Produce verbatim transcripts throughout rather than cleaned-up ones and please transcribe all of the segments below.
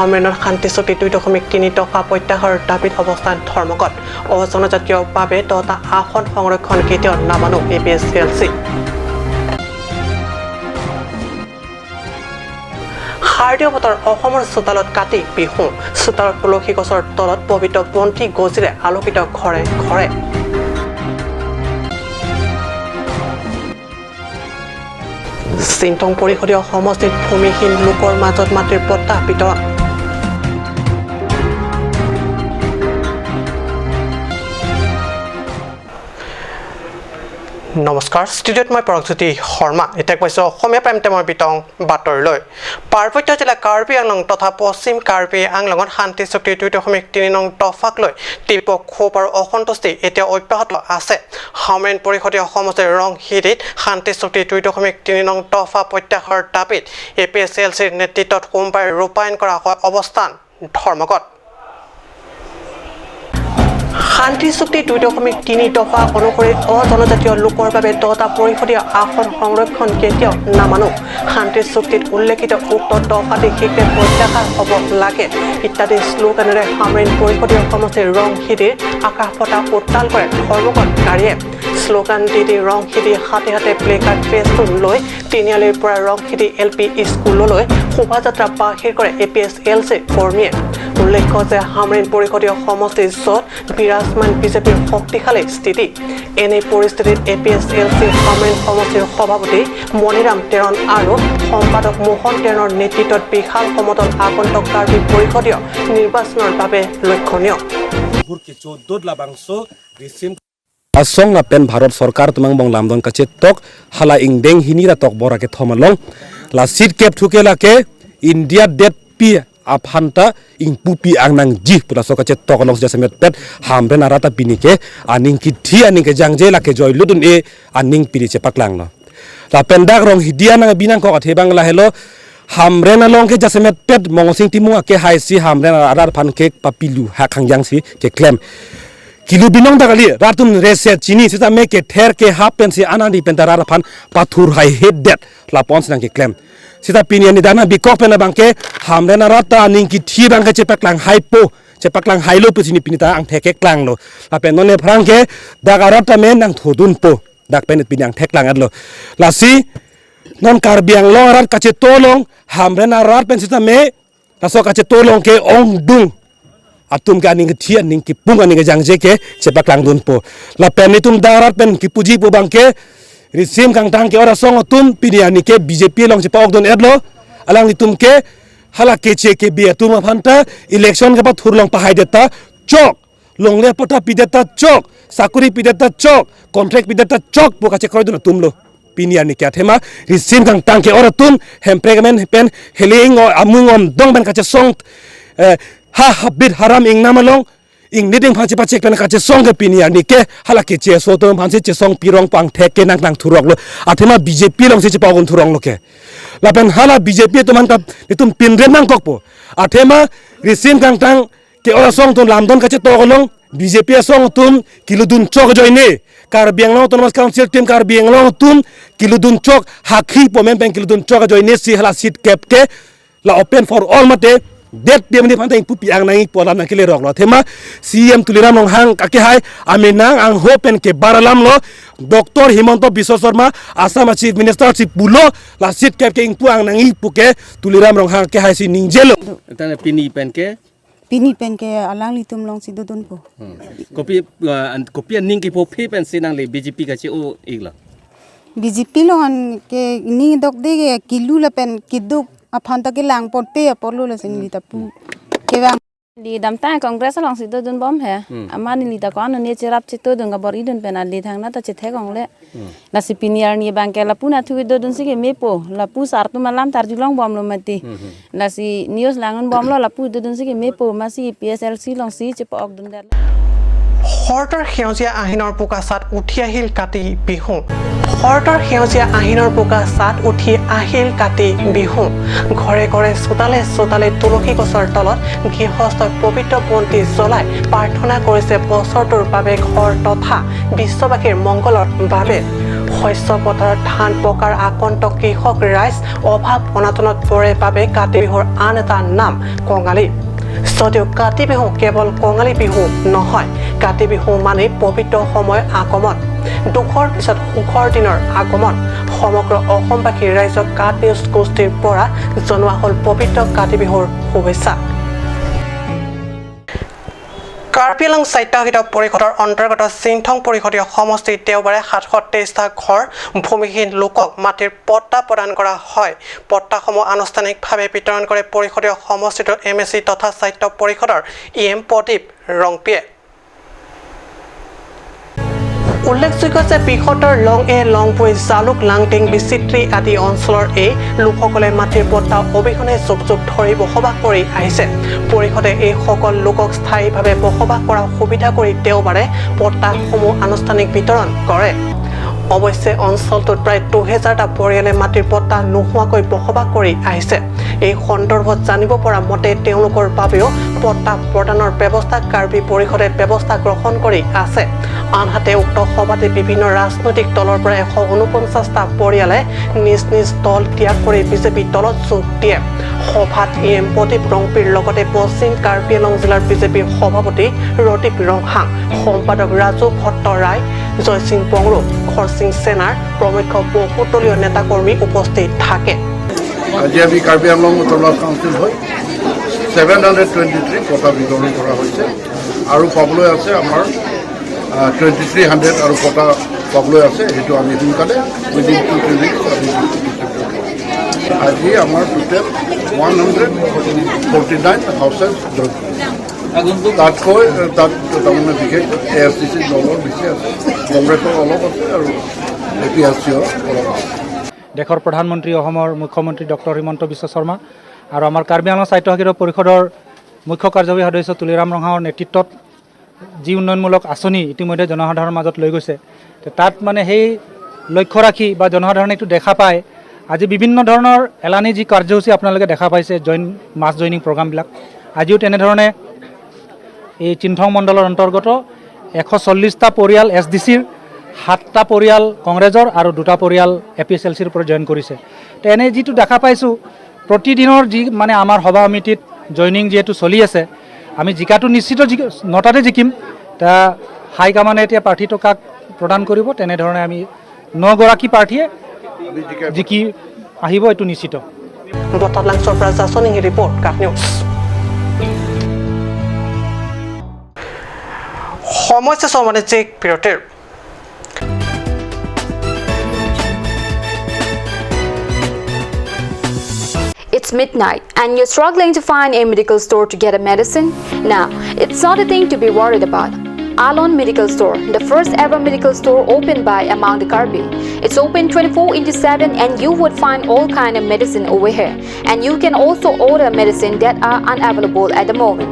হামৰেণত শান্তি চুক্তি দুই দশমিক তিনি দফা প্ৰত্যাহাৰৰ দাবীত অৱস্থান ধৰ্মঘট। অজনজাতীয়ৰ বাবে দহটা আসন সংৰক্ষণ কেতিয়াও নামানো, এ পি এছ এল চি। শাৰদীয় বতৰ, অসমৰ চোতালত কাতি বিহু। চোতালত তুলসী গছৰ তলত পবিত্ৰ বন্তি গজিৰে আলোকিত ঘৰে ঘৰে। চিংথং পৰিষদীয় সমষ্টিত ভূমিহীন লোকৰ মাজত মাটিৰ পট্টা বিতৰণ। নমস্কাৰ, ষ্টুডিঅ'ত মই পৰকজ্যোতি শৰ্মা। এতিয়া কৈছো অসমীয়া প্ৰাইম টাইমৰ বিতং বাতৰিলৈ। পাৰ্বত্য জিলা কাৰ্বি আংলং তথা পশ্চিম কাৰ্বি আংলঙত শান্তি চুক্তি দুই দশমিক তিনি নং দফাক লৈ তীব্ৰ ক্ষোভ আৰু অসন্তুষ্টি এতিয়া অব্যাহত আছে। হামৰেণ পৰিষদীয় সমষ্টিৰ ৰংহিদিত শান্তি চুক্তি দুই দশমিক তিনি নং দফা প্ৰত্যাহাৰৰ দাবীত এ পি এছ এল চিৰ নেতৃত্বত সোমবাৰে ৰূপায়ণ কৰা হয় অৱস্থান ধৰ্মঘট। শান্তি চুক্তি দুই দশমিক তিনি দফা অনুসৰি অজনজাতীয় লোকৰ বাবে দহটা পৰিষদীয় আসন সংৰক্ষণ কেতিয়াও নামানো। শান্তি চুক্তিত উল্লেখিত উক্ত দফাটি শীঘ্ৰে প্ৰত্যাহাৰ হ'ব লাগে ইত্যাদি শ্লোগানেৰে হামৰেণ পৰিষদীয় সমষ্টিৰ ৰংহিদিৰ আকাশপথ উত্তাল কৰে ধৰ্মঘটকাৰীয়ে। শ্লোগান দি দি ৰংহিদি হাতে হাতে প্লে কাৰ্ড, ফেষ্টুন লৈ তিনিআলিৰ পৰা ৰংহিদি এল পি স্কুললৈ শোভাযাত্ৰা বাহিৰ কৰে এ পি এছ এল চি কৰ্মীয়ে। উল্লেখ্য যে হামৰেণ পৰিষদীয় সমষ্টিৰ য'ত বিৰাজমান বিজেপিৰ শক্তিশালী স্থিতি। এনে পৰিস্থিতিত এ পি এছ এল চি হামৰেণ সমষ্টিৰ সভাপতি মণিৰাম তেৰণ আৰু সম্পাদক মোহন তেৰণৰ নেতৃত্বত বিশাল সমদল আগন্তুক কাৰ্বি পৰিষদীয় নিৰ্বাচনৰ বাবে লক্ষণীয়। Hur kecho dot labangso risim asong lapen Bharat Sorkar atum angbong lamdon kachetok hala ingdeng hini ra tokbor ra kethom along la seat kep thu ke lake India detpi aphanta ingpupi ang nangji pu laso kachetok along jasemet pet Hamren arat ta pini ke aning kithi aning kejangje lake joilut un-e aning pini chepaklanglo. Lapen dak Ronghidi anang binong kok athe abang lahelo, Hamren along ke jasemet pet Mongosing Timung ake hai si Hamren arat aphan ke papilu hak hangjang si keklem. Kilu binong dak kali, rat atum reset chini sitame kether kehap pensi anandi penta rat aphan pathur haihedet lapu-an si nangkeklem. Sita pini ani dana bikok pen abang ke Hamren arat ta aning kithi abang ke chepaklang haipo, chepaklang hailo pusi ni pini ta angthek keklanglo. Lapen non aphrang ke dak arat tame nangthodunpo. Dak pen pini angthek lang-etlo. Lasi non Karbi Anglong arat kacheto along Hamren arat pen sitame laso kacheto along ke ongdung atum ke aning kithi aning kipung aning kejangje ke chepaklangdunpo. Lapen itum dak arat pen kipuji pu abang ke risim kangtang ke-ot asong atum pini ani ke B J P along chepa-okdun-etlo. Alanglitum ke hala keche kebe atum aphanta election kepathur along pahaidet ta chok, longle patta pidet ta chok, sakuri pidet ta chok, contract pidet ta chok pu kachekroidun atumlo. Pini ani ke athema risim kangtang ke-ot atum Hemprek amen pen hele ing-o amung omdong pen kachesong, eh, ha habit haram ingnam along ingnit ingphan chepachek pen kachesong ke pini ani ke hala keche aso atum aphansi chesong pirong pu angthek ke nangklang thuroklo. Athema B J P alongsi chepa-okdun thuronglo ke. Lapen hala B J P atum aphan ta itum pinrem nangkokpo. Athema risim kangtang ke-ot asong atum lamdon kachetok along B J P asong atum kiludun chok ajoine, Karbi Anglong Autonomous Council team Karbi Anglong atum kiludun chok, hakhi pomen pen kiludun chok ajoine si hala seat kep ke la open for all mate det dia mani phanta ingpupi ang nangji pu alam nangkeleroklo. Athema C E M Tuliram Ronghang ake hai amenang angho pen kebar alamlo, Doctor Himanta Biswa Sarma Assam a Chief Minister si pulo la seat kep ke ingpu ang nangji pu ke Tuliram Ronghang ake hai si ningjelo. Tane pini pen ke? Pini pen ke alanglitum alongsi dodunpo. Hmm. Kopi, uh, an-, kopi aning kipo phe pensi nangli B J P kache-o-iklo? B J P along an ke ning dokde ke kilu lapen keduk aphanta kelang ponpe apotlo lasi neli ta pu. Kevang. Neli damtang Congress alongsi dodunbom he. Hmm. Amat neli ta ko-an ne cherap chetodun kabor-idun pen ale thangnatta chethek-ongle. Hmm. Lasi pini arni abang ke lapu nathu dodunsi kemepo, lapu sar atum alam tarjulongbomlo mati. Hmm, hmm. Lasi news langdunbomlo lapu dodunsi kemepo, masi P S L C alongsi chepa-okdundet. শৰতৰ সেউজীয়া আহিনৰ বোকাচাত উঠি আহিল কাতি বিহু। শৰতৰ সেউজীয়া আহিনৰ বোকাচাত উঠি আহিল কাতি বিহু। ঘৰে ঘৰে চোতালে চোতালে তুলসী গছৰ তলত গৃহস্থই পবিত্ৰ বন্তি জ্বলাই প্ৰাৰ্থনা কৰিছে বছৰটোৰ বাবে ঘৰ তথা বিশ্ববাসীৰ মংগলৰ বাবে। শস্য পথাৰত ধান পকাৰ আকণ্ঠ কৃষক ৰাইজ অভাৱ অনাটনত পৰে বাবে কাতি বিহুৰ আন এটা নাম কঙালী। যদিও কাতি বিহু কেৱল কঙালী বিহু নহয়, কাতি বিহু মানে পবিত্ৰ সময় আগমন, দুখৰ পিছত সুখৰ দিনৰ আগমন। সমগ্ৰ অসমবাসী ৰাইজক কাট নিউজ গোষ্ঠীৰ পৰা জনোৱা হ'ল পবিত্ৰ কাতি বিহুৰ শুভেচ্ছা। কাৰ্বি আংলং স্বায়ত্তশাসিত পৰিষদৰ অন্তৰ্গত চিংথং পৰিষদীয় সমষ্টিত দেওবাৰে সাতশ তেইশটা ঘৰ ভূমিহীন লোকক মাটিৰ পট্টা প্ৰদান কৰা হয়। পট্টাসমূহ আনুষ্ঠানিকভাৱে বিতৰণ কৰে পৰিষদীয় সমষ্টিটোৰ এম এ চি তথা স্বায়ত্ত পৰিষদৰ ই এম প্ৰদীপ ৰংপিয়ে। উল্লেখযোগ্য যে বৃহত্তৰ লং এ, লংপুই, জালুক, লাংটিং, বিচিত্ৰি আদি অঞ্চলৰ এই লোকসকলে মাটিৰ পট্টা অবিহনে যুগ যুগ ধৰি বসবাস কৰি আহিছে। পৰিষদে এইসকল লোকক স্থায়ীভাৱে বসবাস কৰা সুবিধা কৰি দেওবাৰে পট্টাসমূহ আনুষ্ঠানিক বিতৰণ কৰে। অৱশ্যে অঞ্চলটোত প্ৰায় দুহেজাৰটা পৰিয়ালে মাটিৰ পট্টা নোহোৱাকৈ বসবাস কৰি আহিছে। এই সন্দৰ্ভত জানিব পৰা মতে তেওঁলোকৰ বাবেও পট্টা প্ৰদানৰ ব্যৱস্থা কাৰ্বি পৰিষদে ব্যৱস্থা গ্ৰহণ কৰি আছে। আনহাতে উক্ত সভাতে বিভিন্ন ৰাজনৈতিক দলৰ পৰা এশ ঊনপঞ্চাশটা পৰিয়ালে নিজ নিজ দল ত্যাগ কৰি বিজেপি দলত যোগ দিয়ে। সভাত ই এম প্ৰদীপ ৰংপিৰ লগতে পশ্চিম কাৰ্বি আংলং জিলাৰ বিজেপিৰ সভাপতি ৰদীপ ৰংহাং, সম্পাদক ৰাজু ভট্ট ৰায়, জয়সিং বংৰো, খৰসিং সেনাৰ প্ৰমুখ্য বহুদলীয় নেতাকৰ্মী উপস্থিত থাকে। আজি আমি কাৰ্বি আংলং অট'নমাছ কাউন্সিল হৈ ছেভেন হাণ্ড্ৰেড টুৱেণ্টি থ্ৰী পট্টা বিতৰণ কৰা হৈছে আৰু পাবলৈ আছে আমাৰ টুৱেণ্টি থ্ৰী হাণ্ড্ৰেড আৰু পট্টা পাবলৈ আছে। সেইটো আমি সোনকালে, উইদিন টু থ্ৰী উইকছ আমি distribute কৰিম। আজি আমাৰ total one hundred forty nine houses join কৰিছে। তাতকৈ, তাত তাৰমানে বিশেষ এ আই চি চি দলৰ বেছি আছে, কংগ্ৰেছৰ অলপ আছে আৰু এ পি আৰ চিৰ অলপ আছে। দেশৰ প্ৰধানমন্ত্ৰী, অসমৰ মুখ্যমন্ত্ৰী ডক্টৰ হিমন্ত বিশ্ব শৰ্মা আৰু আমাৰ কাৰ্বি আংলং স্বায়ত্তশাসিত পৰিষদৰ মুখ্য কাৰ্যবাহী সদস্য তুলিৰাম ৰংহাঙৰ নেতৃত্বত যি উন্নয়নমূলক আঁচনি ইতিমধ্যে জনসাধাৰণৰ মাজত লৈ গৈছে, তে তাত মানে সেই লক্ষ্য ৰাখি বা জনসাধাৰণে এইটো দেখা পায়, আজি বিভিন্ন ধৰণৰ এলানি যি কাৰ্যসূচী আপোনালোকে দেখা পাইছে, জইন, মাছ জইনিং প্ৰগ্ৰামবিলাক, আজিও তেনেধৰণে এই চিংথং মণ্ডলৰ অন্তৰ্গত এশ চল্লিছটা পৰিয়াল এছ ডি চিৰ, সাতটা পৰিয়াল কংগ্ৰেছৰ আৰু দুটা পৰিয়াল এ পি এছ এল চিৰ পৰা জইন কৰিছে। তে এনে যিটো দেখা পাইছোঁ, প্ৰতিদিনৰ যি মানে আমাৰ সভা সমিতিত জইনিং যিহেতু চলি আছে, আমি জিকাটো নিশ্চিত, জিক-, নটাতে জিকিম। তা হাই কমাণ্ডে এতিয়া প্ৰাৰ্থীটো কাক প্ৰদান কৰিব, তেনেধৰণে আমি নগৰাকী প্ৰাৰ্থীয়ে জিকি আহিব, এইটো নিশ্চিত। বটালাংচৰ পৰা জাছনিংহি ৰিপৰ্ট, কাট নিউজ। সময় শেষ, বাণিজ্যিক বিৰতিৰ। It's midnight and you're struggling to find a medical store to get a medicine? Now, it's not a thing to be worried about. Alon Medical Store, the first ever medical store opened by among the Karbi. It's open twenty-four into seven and you would find all kind of medicine over here. And you can also order medicine that are unavailable at the moment.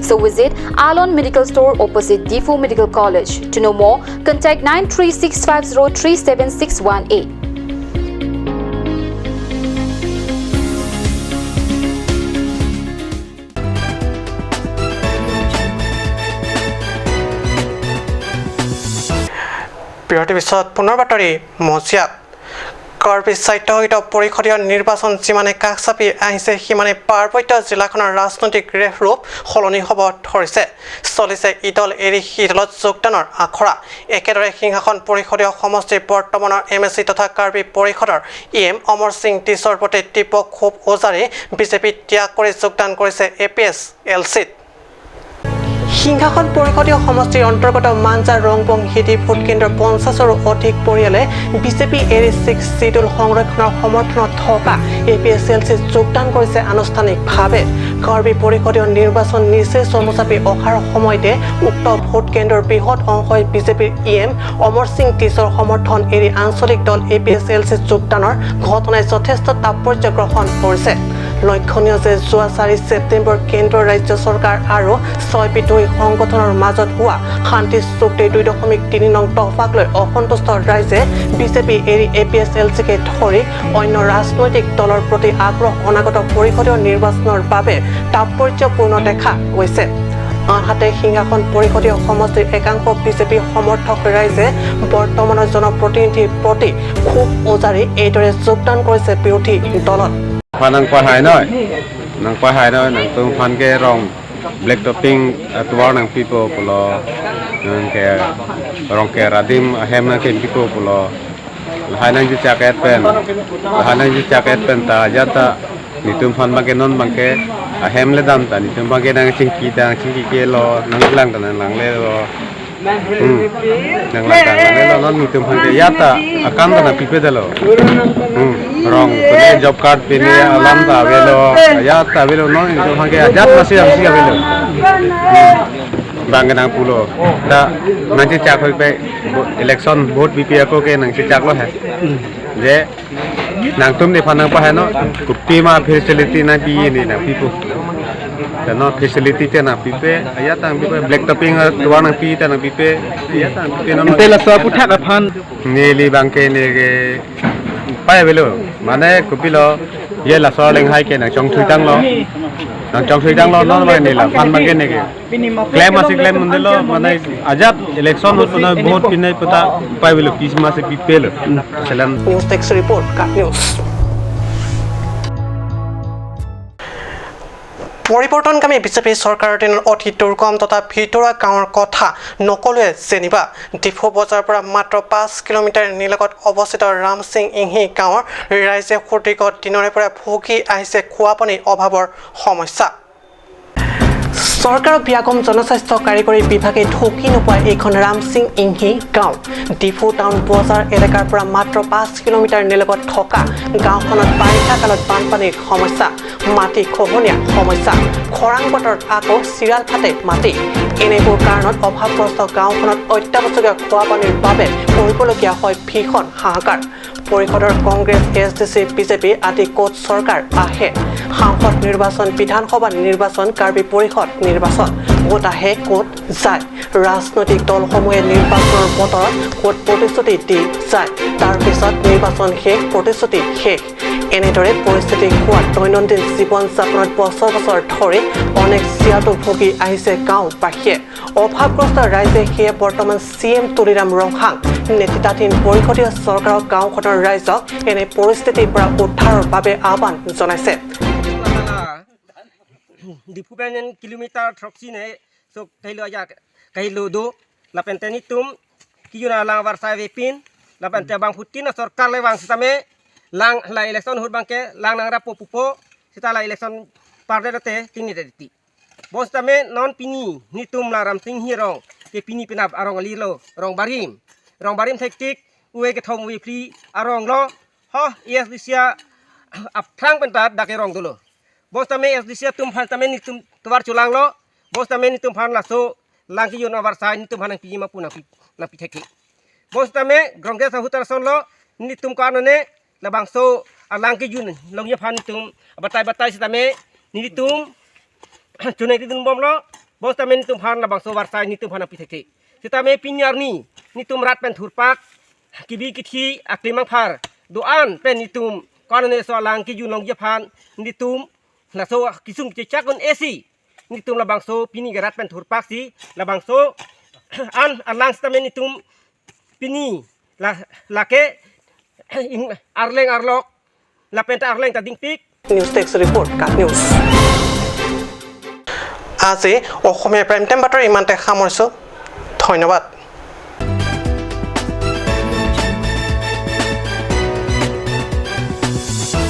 So visit Alon Medical Store opposite Diphu Medical College. To know more, contact nine three six five zero three seven six one eight. বিৰতিৰ পিছত পুনৰ বাতৰি মজিয়াত। কাৰ্বি স্বায়ত্তশাসিত পৰিষদীয় নিৰ্বাচন যিমানে কাষ চাপি আহিছে, সিমানে পাৰ্বত্য জিলাখনৰ ৰাজনৈতিক ৰেহৰূপ সলনি হ'ব ধৰিছে। চলিছে ইদল এৰি সিদলত যোগদানৰ আখৰা। একেদৰে সিংহাসন পৰিষদীয় সমষ্টিৰ বৰ্তমানৰ এম এ চি তথা কাৰ্বি পৰিষদৰ ই এম অমৰ সিং টিছৰ প্ৰতি তীব্ৰ ক্ষোভ উজাৰি বি জে পি ত্যাগ কৰি যোগদান কৰিছে এ পি এছ এল চিত। সিংহাসন পৰিষদীয় সমষ্টিৰ অন্তৰ্গত মাঞ্জা, ৰংবং, হিদি ভোটকেন্দ্ৰৰ পঞ্চাশৰো অধিক পৰিয়ালে বি জে পি এৰি ছিক্স চিডিউল সংৰক্ষণৰ সমৰ্থনত থকা এ পি এছ এল চিত যোগদান কৰিছে আনুষ্ঠানিকভাৱে। কাৰ্বি পৰিষদীয় নিৰ্বাচন নিচেই চমু চাপি অহাৰ সময়তে উক্ত ভোটকেন্দ্ৰৰ বৃহৎ অংশই বি জে পিৰ ই এম অমৰ সিং টিছৰ সমৰ্থন এৰি আঞ্চলিক দল এ পি এছ এল চিত যোগদানৰ ঘটনাই যথেষ্ট তাৎপৰ্য গ্ৰহণ কৰিছে। লক্ষণীয় যে যোৱা চাৰি ছেপ্টেম্বৰ কেন্দ্ৰৰ ৰাজ্য চৰকাৰ আৰু ছয় বিদ্ৰোহী সংগঠনৰ মাজত হোৱা শান্তি চুক্তি দুই দশমিক তিনি নং দফাক লৈ অসন্তুষ্ট ৰাইজে বিজেপি এৰি এ পি এছ এল চিকে ধৰি অন্য ৰাজনৈতিক দলৰ প্ৰতি আগ্ৰহ অনাগত পৰিষদীয় নিৰ্বাচনৰ বাবে তাৎপৰ্যপূৰ্ণ দেখা গৈছে। আনহাতে সিংহাসন পৰিষদীয় সমষ্টিৰ একাংশ বিজেপি সমৰ্থক ৰাইজে বৰ্তমানৰ জনপ্ৰতিনিধিৰ প্ৰতি ক্ষোভ উজাৰি এইদৰে যোগদান কৰিছে বিৰোধী দলত। Phan nangpahai noi, nangpahai noi, nangtum aphan ke rong black topping atovar nangpipo pulo, nang ke rong ke radim ahem nangkempipo pulo. Lahai nangchechak-et pen, lahai nangchechak-et pen ta ajat ta netum aphan abang ke non abang ke ahem le dam ta netum abang ke nangchingki ta nangchingki ke lo, nanglang ta nanglangle lo. Hmm. Nanglang ta nanglangle lo, non netum aphan ke ajat ta akam ta nangpipe detlo. Hmm. Rong pine job card pine alam ta avelo, ajat ta avelo, non netum aphan ke ajat masi amsi avelo. Hmm. Abang ke nangpulo. Ta nangchechak hoi pe election vote pipe ako ke nangchechak lo he. Je nangtum nephan nangpahai noi, kopima facility nangpi ne nangpipo. Te non facility te nangpipe, ajat ta nangpipe, black topping atovar nangpi ta nangpipe, ajat ta nangpipe non. Ante laso aputhak aphan neli abang ke ne ke pai avelo, mane kopilo, je laso lenghai ke nangchongthui tanglo, nangchongthui tanglo non abang ne la aphan abang ke ne ke. Claim ase claim un-edetlo, mane ajat election ahut mane vote pinai puta pai avelo, pisi masi pipelo. Selam. News Desk Report, KAT News. পৰিৱৰ্তনকামী বিজেপি চৰকাৰৰ দিনত অতি দুৰ্গম তথা ভিতৰুৱা গাঁৱৰ কথা নকলোৱে যেনিবা। ডিফু বজাৰৰ পৰা মাত্ৰ পাঁচ কিলোমিটাৰ নিলগত অৱস্থিত ৰামসিং ইংহি গাঁৱৰ ৰাইজে সুদীৰ্ঘ দিনৰে পৰা ভুগি আহিছে খোৱা পানীৰ অভাৱৰ সমস্যা। চৰকাৰৰ বিয়াগম জনস্বাস্থ্য কাৰিকৰী বিভাগে ঢুকি নোপোৱা এইখন ৰামসিং ইংহি গাঁও। ডিফু টাউন বজাৰ এলেকাৰ পৰা মাত্ৰ পাঁচ কিলোমিটাৰ নিলগত থকা গাঁওখনত বাৰিষা কালত বানপানীৰ সমস্যা, মাটি খহনীয়া সমস্যা, খৰাং বতৰত আকৌ চিৰাল ফাটে মাটি। এনেবোৰ কাৰণত অভাৱগ্ৰস্ত গাঁওখনত অত্যাৱশ্যকীয় খোৱা পানীৰ বাবে কৰিবলগীয়া হয় ভীষণ হাহাকাৰ। পৰিষদৰ কংগ্ৰেছ, এ এছ ডি চি, বিজেপি আদি ক'ত চৰকাৰ আহে? সাংসদ নিৰ্বাচন, বিধানসভা নিৰ্বাচন, কাৰ্বি পৰিষদ নিৰ্বাচন, ক'ত আহে, ক'ত যায়? ৰাজনৈতিক দলসমূহে নিৰ্বাচনৰ বতৰত ক'ত প্ৰতিশ্ৰুতি দি যায়, তাৰ পিছত নিৰ্বাচন শেষ, প্ৰতিশ্ৰুতি শেষ। এনেদৰে পৰিস্থিতি হোৱাত দৈনন্দিন জীৱন যাপনত বছৰ বছৰ ধৰি অনেক জীয়াতু ভুগি আহিছে গাঁওবাসীয়ে। অভাৱগ্ৰস্ত ৰাইজে সেয়ে বৰ্তমান চি এম তুলিৰাম ৰংহাং নেতৃত্বাধীন পৰিষদীয় চৰকাৰক গাঁওখনৰ ৰাইজক এনে পৰিস্থিতিৰ পৰা উদ্ধাৰৰ বাবে আহ্বান জনাইছে। Diphu pen kilometer throksi ne, so kahelo aja, kahelo do, lapen te netum kejun alang avarsai avepin, lapen te bangphutin a sorkar le vang sitame, lang la election ahut abang ke lang nangrapo pupo, sita la election pardet te tingni titi. Bonsitame non pini netum la Ramsing Inghirong ke pini penap arong alilo, rong barim. Rong barim thektik, uwe kethom uwe phli arong lo, ho, A S D C aphrang penta dak kerong dolo. Bonsitame A S D C atum aphan tame netum tovar cholang lo, bonsitame netum aphan laso lang kejun avarsai netum aphan nangpiji ma pu nangpi, nangpi thektik. Bonsitame Congress ahut arson lo, netum ko-an ne, labangso alang kejun longji aphan netum batai batai sitame netum chunai tidun bomlo, bonsitame netum aphan labangso avarsai netum aphan nangpi thektik. Sitame pini arni netum rat pen thurpak, kebi kethe, aklimang phar do-an pen netum ko-an ne so alang kejun longji aphan netum laso kisung chechak un-esi netum labangso pini ke rat pen thurpak si labangso an alang sitame netum pini la, lake in arleng arlok lapen ta arleng ta dingpik. News Desk Report, KAT News. আজি Asamiya prime time বাতৰি ইমানতে সামৰিছোঁ। ধন্যবাদ।